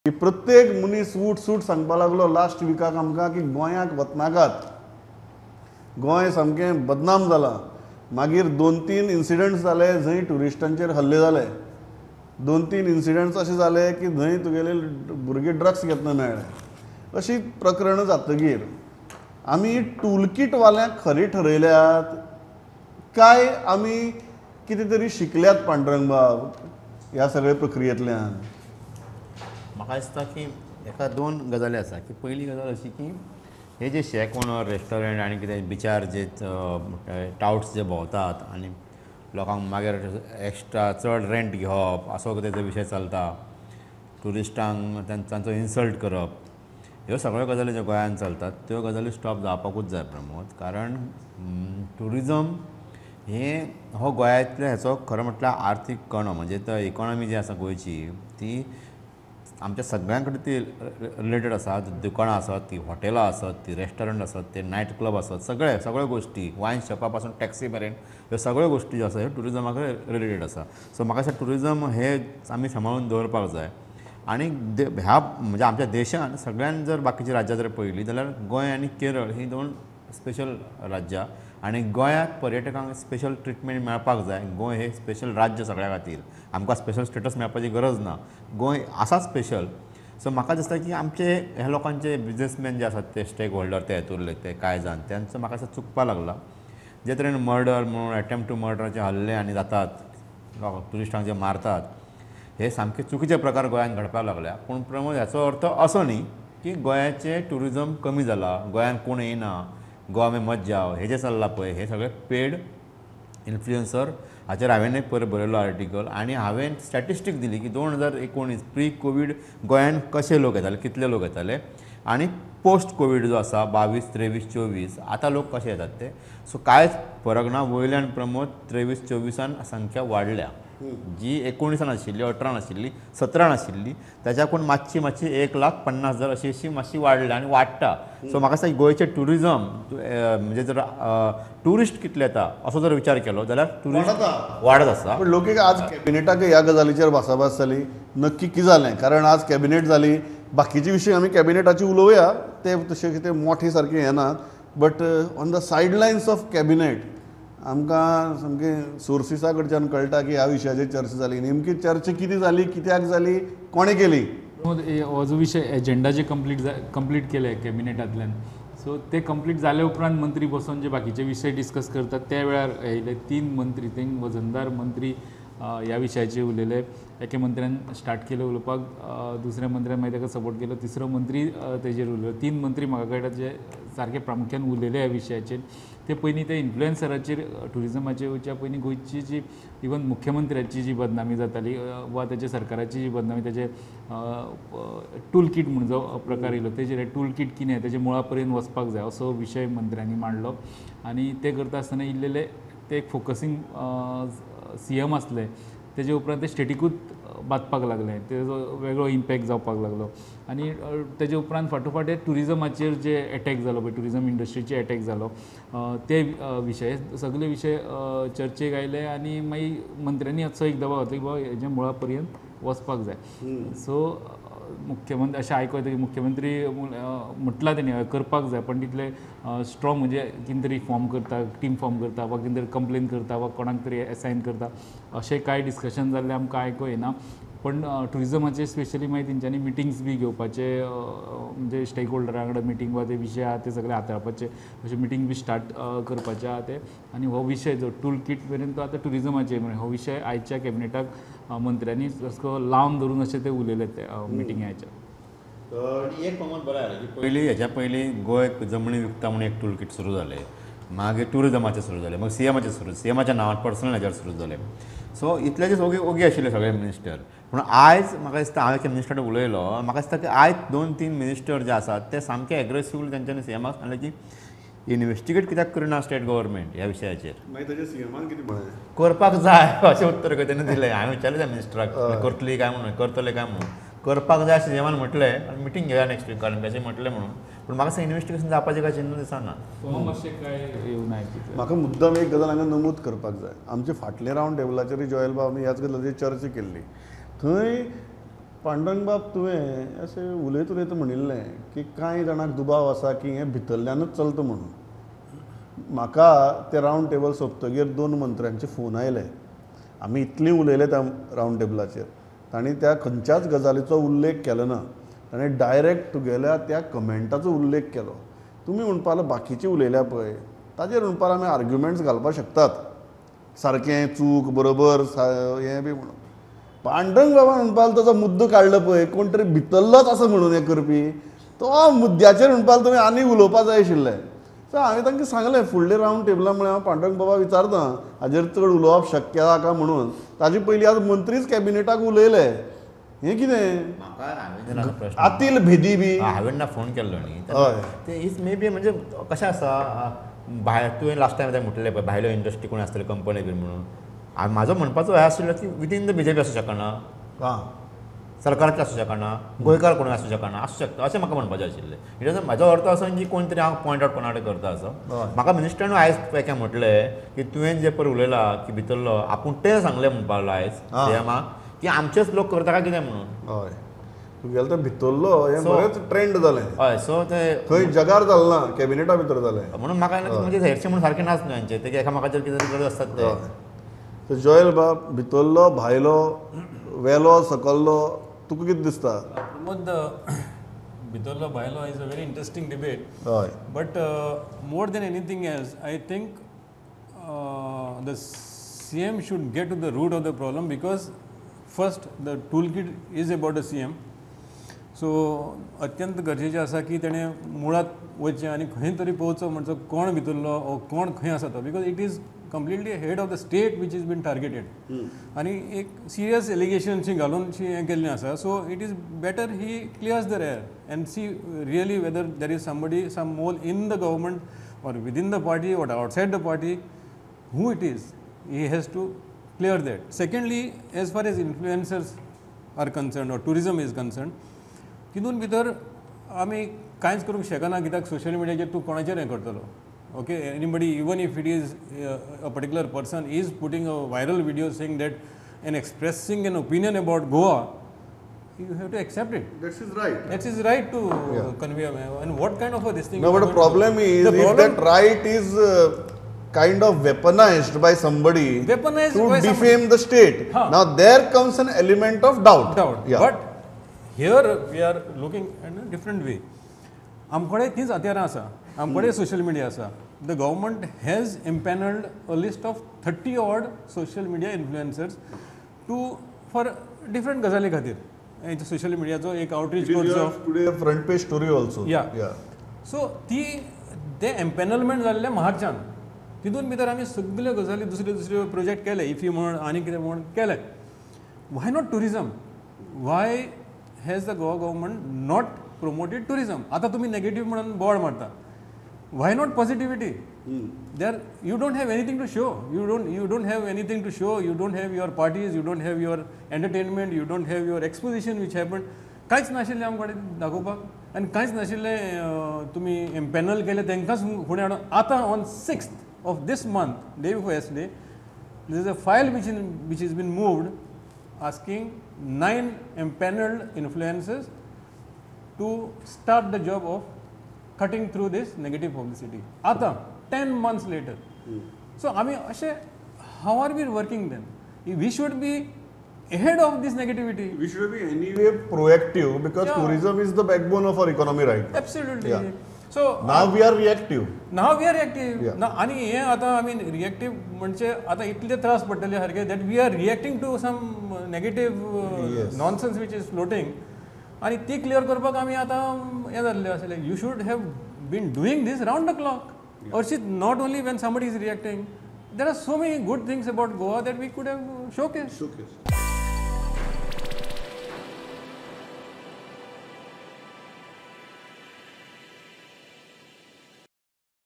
की प्रत्येक मनीस उठ सूट सांगपाक लागलो लास्ट विकाक आमकां की गोंयाक वतनाकात, गोंय सामकें बदनाम जालां. मागीर 2-3 इन्सिडंट्स जाले जंय ट्युरिस्टांचेर हल्ले जाले, 2-3 इन्सिडंट्स अशे जाले की जंय तुगेले भुरगे ड्रग्स घेतना मेळ्ळे. अशी प्रकरणां जातगीर आमी टूलकीटवाल्यांक खरी ठरयल्यात काय आमी कितें तरी शिकल्यात पांडुरंगबाब ह्या सगळ्या प्रक्रियेंतल्यान? म्हाका दिसता की हेका 2 गजाली आसा. की पयली गजाल अशी की हे जे शॅक ओनर रेस्टॉरंट आनी कितें बिचार जे टावट्स जे भोंवतात आनी लोकांक मागीर एक्स्ट्रा चड रेंट घेवप असो तेजो विशय चलता, ट्युरिस्टांक तांचो इन्सल्ट करप, ह्यो सगळ्यो गजाली ज्यो गोंयांत चलतात त्यो गजाली स्टॉप जावपाकूच जाय प्रमोद. कारण ट्युरिजम हें हो गोंयांतल्या हेचो खरो म्हटल्यार आर्थीक कणो, म्हणजे तो इकॉनॉमी जी आसा गोंयची ती आमच्या सगळ्यां कडेन ती रिलेटेड आसा. दुकानां आसत, ती हॉटेलां आसत, ती रेस्टॉरंट आसत, ते नायट क्लब आसत, सगळे सगळ्यो गोश्टी वायन शॉपा पासून टॅक्सी मेरेन ह्यो सगळ्यो गोश्टी ज्यो आसा ह्यो ट्युरिजमा कडेन रिलेटेड आसा. सो म्हाका दिसता ट्युरिजम हे आमी सांबाळून दवरपाक जाय. आनी ह्या म्हणजे आमच्या देशान सगळ्यान जर बाकीची राज्यां जर पळयली जाल्यार गोंय आनी केरळ ही 2 स्पेशल राज्यां आनी गोंयांत पर्यटकांक स्पेशल ट्रिटमेंट मेळपाक जाय. गोंय हें स्पेशल राज्य सगळ्या खातीर, आमकां स्पेशल स्टेटस मेळपाची गरज ना, गोंय आसा स्पेशल. सो म्हाका दिसता की आमचे ह्या लोकांचे बिजनेसमॅन जे आसात ते स्टेक होल्डर ते हेतूरले ते कांय जाण तांचो म्हाका दिसता चुकपाक लागला. जे तरेन मर्डर म्हणून एटेम्प्ट टू मर्डराचे हल्ले आनी जातात, ट्युरिस्टांक जे मारतात, हे सामके चुकीचे प्रकार गोंयांत घडपाक लागल्या. पूण प्रमोद हाचो अर्थ असो न्ही की गोंयाचें ट्युरिजम कमी जालां, गोंयांत कोण येना, गोवा में मत जाओ हे जे चल्लां पळय हे सगळे पेड इन्फ्लुयन्सर. हाचेर हांवें एक पयर बरयलो आर्टिकल आनी हांवें स्टॅटिस्टीक दिली की 2019 प्री कोवीड गोंयांत कशे लोक येताले, कितले लोक येताले आनी पोस्ट कोवीड जो आसा 22, 23, 24 आतां लोक कशे येतात ते. सो कांयच फरक ना. वयल्यान प्रमोद 23, 24 संख्या वाडल्या, जी 19 आशिल्ली, 18 आशिल्ली, 17 आशिल्ली, ताच्याकून मातशी मातशी 1,50,000 अशी अशी मातशी वाडल्या आनी वाडटा. सो म्हाका दिसता गोंयचें ट्युरिजम म्हणजे जर ट्युरिस्ट कितले येता असो जर विचार केलो जाल्यार ट्युरिस्ट वाडत आसा. पण लोक आज कॅबिनेटाक ह्या गजालीचेर भासाभास जाली, नक्की कितें जालें? कारण आज कॅबिनेट जाली, बाकीचे विशय आमी कॅबिनेटाचे उलोवया, ते तशें कितें मोठे सारके येनात, but on the sidelines of cabinet आमकां सामकें सोर्सिसा कडच्यान कळटा की ह्या विशयाचेर चर्चा जाली. नेमकी चर्चा कितें जाली, कित्याक जाली, कोणें केली? हो जो विशय एजेंडा जे कंप्लीट केले कॅबिनेटांतल्यान, सो ते कंप्लीट जाले उपरांत मंत्री बसून जे बाकीचे विशय डिस्कस करतात त्या वेळार येयले 3 मंत्री, 3 वजनदार मंत्री ह्या विशयाचेर उलयले. एके मंत्र्यान स्टार्ट केलें उलोवपाक, दुसऱ्या मंत्र्यान मागीर ताका सपोर्ट केलो, तिसरो मंत्री तेजेर उलयलो. 3 मंत्री म्हाका कळटा जे सारके प्रामुख्यान उलयले ह्या विशयाचेर. ते पयलीं ते इन्फ्लुएन्सराचेर ट्युरिजमाचेर वयच्या पयलीं गोंयची जी इवन मुख्यमंत्र्याची जी बदनामी जाताली वा तेजे सरकाराची जी बदनामी, तेजे टूल कीट म्हूण जो प्रकार येयलो तेजेर टूल कीट कितें तेजे मुळा पर्यंत वचपाक जाय असो विशय मंत्र्यांनी मांडलो. आनी ते करता आसतना इल्लेले ते एक फोकसींग सीएम आसले, तेजे उपरांत ते स्टेटिकूच बादपाक लागले, तेजो वेगळो इम्पॅक्ट जावपाक लागलो. आनी तेजे उपरांत फाटोफाट ट्युरिजमाचेर जे एटॅक जालो पळय, ट्युरिजम इंडस्ट्रीचेर एटॅक जालो, ते विशय सगळे विशय चर्चेक आयले आनी मागीर मंत्र्यांनी असो एक दबाव घातलो की बाबा हेजे मुळा पर्यंत वचपाक जाय. सो मुख्यमंत्री अशें आयको येता की मुख्यमंत्री म्हटलां तेणी करपाक जाय, पण तितले स्ट्रॉंग म्हणजे कितें तरी फॉर्म करता, टीम फॉर्म करता वा कितें तरी कंप्लेन करता वा कोणाक तरी एसायन करता, अशें कांय डिस्कशन जाल्लें आमकां आयको येना. पण ट्युरिजमाचेर स्पेशली मागीर तेंच्यांनी मिटिंग्स बी घेवपाचे, म्हणजे स्टेक होल्डरां कडेन मिटींग वा ते विशय आहा ते सगळे हाताळपाचे अशे मिटींग बी स्टार्ट करपाचे आहा ते. आनी हो विशय जो टूल कीट मेरेन तो आतां ट्युरिजमाचेर म्हणजे हो विशय आयच्या कॅबिनेटाक मंत्र्यांनी असो लावन धरून अशें ते उलयले ते मिटिंगे आयच्या. एक प्रमाण बरें जालें की पयलीं हेच्या पयलीं गोंय जमनी विकता म्हणून एक टूल कीट सुरू जालें, मागीर ट्युरिजमाचें सुरू जालें, मागीर सीएमाचें सुरू, सीएमाच्या नांवान पर्सनल हेच्यार सुरू जालें. सो इतल्याचेच ओगी ओगी आशिल्ले सगळे मिनिस्टर. पूण आयज म्हाका दिसता हांव एका मिनिस्टर उलयलो, म्हाका दिसता की आयज 2-3 मिनिस्टर जे आसात ते सामके एग्रेसिवली तेंच्यांनी सीएमाक सांगलें की इन्वेस्टिगेट कित्याक करिना स्टेट गव्हर्मेंट ह्या विशयाचेर. मागीर ताजें सीएमान कितें म्हणलें? करपाक जाय अशें उत्तर तेणें दिलें. हांवें विचारलें त्या मिनिस्टराक करतली काय म्हणून, करतले काय म्हणून, करपाक जाय अशें सीएमान म्हटलें आनी मिटींग घेवया नेक्स्ट वीक कारण अशें म्हटलें म्हणून. पूण म्हाका दिसता इन्वेस्टिगेशन जावपाचें काय चिन्न दिसना. म्हाका मुद्दम एक गजाल हांगा नमूद करपाक जाय. आमचे फाटले रावंड टेबलाचेर जॉयल बाब आमी ह्याच गजालीचेर चर्चा केल्ली. थंय पांडुरंग बाब, तुवें अशें उलयत उलयत म्हणिल्लें की कांय जाणांक दुबाव आसा की हें भितरल्यानूच चलता म्हणून. म्हाका ते रावंड टेबल सोंपतगीर 2 मंत्र्यांचे फोन आयले. आमी इतलीं उलयले त्या रावंड टेबलाचेर, तांणी त्या खंयच्याच गजालीचो उल्लेख केलो ना. ताणें डायरेक्ट तुगेल्या त्या कमेंटाचो उल्लेख केलो. तुमी म्हणपाक बाकीचे उलयल्या पळय ताजेर म्हणपाक आमी आर्ग्युमेंट्स घालपाक शकतात, सारकें चूक बरोबर हें बी म्हणून. पांडुरंग बाबा म्हणपाक ताचो मुद्दो काडलो पळय, कोण तरी भितरलोच आसा म्हणून हें करपी, तो मुद्द्याचेर म्हणपाक तुमी आनी उलोवपाक जाय आशिल्लें. सो हांवें तांकां सांगलें फुडले रावंड टेबला म्हळ्यार हांव पांडुरंग बाबा विचारता हाजेर चड उलोवप शक्य आसा काय म्हणून. ताजे पयलीं आज मंत्रीच कॅबिनेटाक उलयले. हें कितें आतील भेदी बी हांवें ना फोन केल्लो न्ही, ते is may be म्हणजे कशें आसा भायर तुवें लास्ट टायम म्हटलें पळय भायल्यो इंडस्ट्री कोण आसतले कंपनी बी म्हणून. म्हाजो म्हणपाचो हें आशिल्लो की विदीन the BJP आसूं शकना, सरकाराचें आसूं शकना, गोंयकार कोण आसूं शकना, आसूं शकता अशें म्हाका म्हणपाचें आशिल्लें. It म्हाजो अर्थ असो की कोण तरी हांव पॉयंट आवट कोणा कडेन करता असो. म्हाका मिनिस्टरान आयज एका म्हटलें की तुवें जें पळय उलयलां की भितरलो आपूण तें सांगलें म्हणपाक लागलो आयज सीएमाक की आमचेच लोक करता काय कितें म्हणून. हय, तुगेलो तो भितरलो हें बरेंच ट्रेंड जालें. हय, सो ते खंय जगार जालें ना, कॅबिनेटा भितर जालें म्हणून म्हाका म्हणजे हेरशें म्हणून सारकें नाच न्हू हेंचें, ते एकामेकाचेर कितें तरी करत आसतात ते. जोयल बाब, भितरलो भायलो वेलो सकल्लो तुका कितें दिसता? प्रमोद, भितरलो भायलो is a very interesting debate. हय, but more than anything else I think the CM should get to the root of the problem, because first the toolkit is about the CM. So अत्यंत गरजेचें आसा की तेणें मुळांत वचचें आनी खंय तरी पोवचो म्हणचो कोण भितरलो ओ कोण खंय आसा तो, because it is completely head of the state which is been targeted. आनी एक सिरियस एलिगेशन्सी घालून हें केल्लें आसा. So it is better he clears the air and see really whether there is somebody some mole in the government or within the party or outside the party, who it is, he has to clear that. Secondly, as far as influencers are concerned or tourism is concerned, तितून भितर आमी कांयच करूंक शकना, कित्याक social मिडियाचेर तूं कोणाचेर हें करतलो. Okay, anybody, even if it is a particular person is putting a viral video saying that and expressing an opinion about Goa, you have to accept it. That's his right. That's his right to convey. And what kind of a this thing? No, but the problem is the if that right is kind of weaponized by somebody weaponized to by defame somebody. The state. Huh. Now there comes an element of doubt. Doubt. Yeah. But here we are looking in a different way. आमकडे तीच हत्यारां आसा, आमकडे social media आसा. The government has empanelled a list of 30 odd social media influencers to for different गजाली खातीर. Social मिडियाचो एक outreach करचो. Today front page story also. Yeah so ती ते empanelment जाल्लें मार्चान, तितून भितर आमी सगल्यो गजाली दुसरे दुसरे प्रोजेक्ट केले, इफी म्हण आनी कितें म्हण केले. Why not tourism? Why has the Goa government not promoted tourism? आतां तुमी नेगेटीव म्हणून बोर्ड मारता. Why not positivity? There you don't have anything to show. You don't have anything to show. You don't have your parties, you don't have your entertainment, you don't have your exposition which happened. कांयच नाशिल्लें आमचे कडेन दाखोवपाक आनी कांयच नाशिल्लें. तुमी empanel केलें तांकांच फुडें हाडून आतां on 6th of this month, day before yesterday, there is a file which has been moved asking 9 empanelled influencers to start the job of cutting through this negative publicity. Ata 10 months later. So I mean, how are we working then? We should be ahead of this negativity. We should be anyway proactive, because tourism is the backbone of our economy right now. Absolutely. Yeah. So now we are reactive. Now we are reactive. Yeah. Now ani हे आता I mean reactive म्हणजे आता इतले त्रास पडटले सारखे that we are reacting to some negative nonsense which is floating. आनी ती क्लियर करपाक आमी आतां हें जाल्लें आसलें. You should have been doing this round the clock. Or not only when somebody is reacting. There are so many good things about Goa that we could have showcased. Showcased.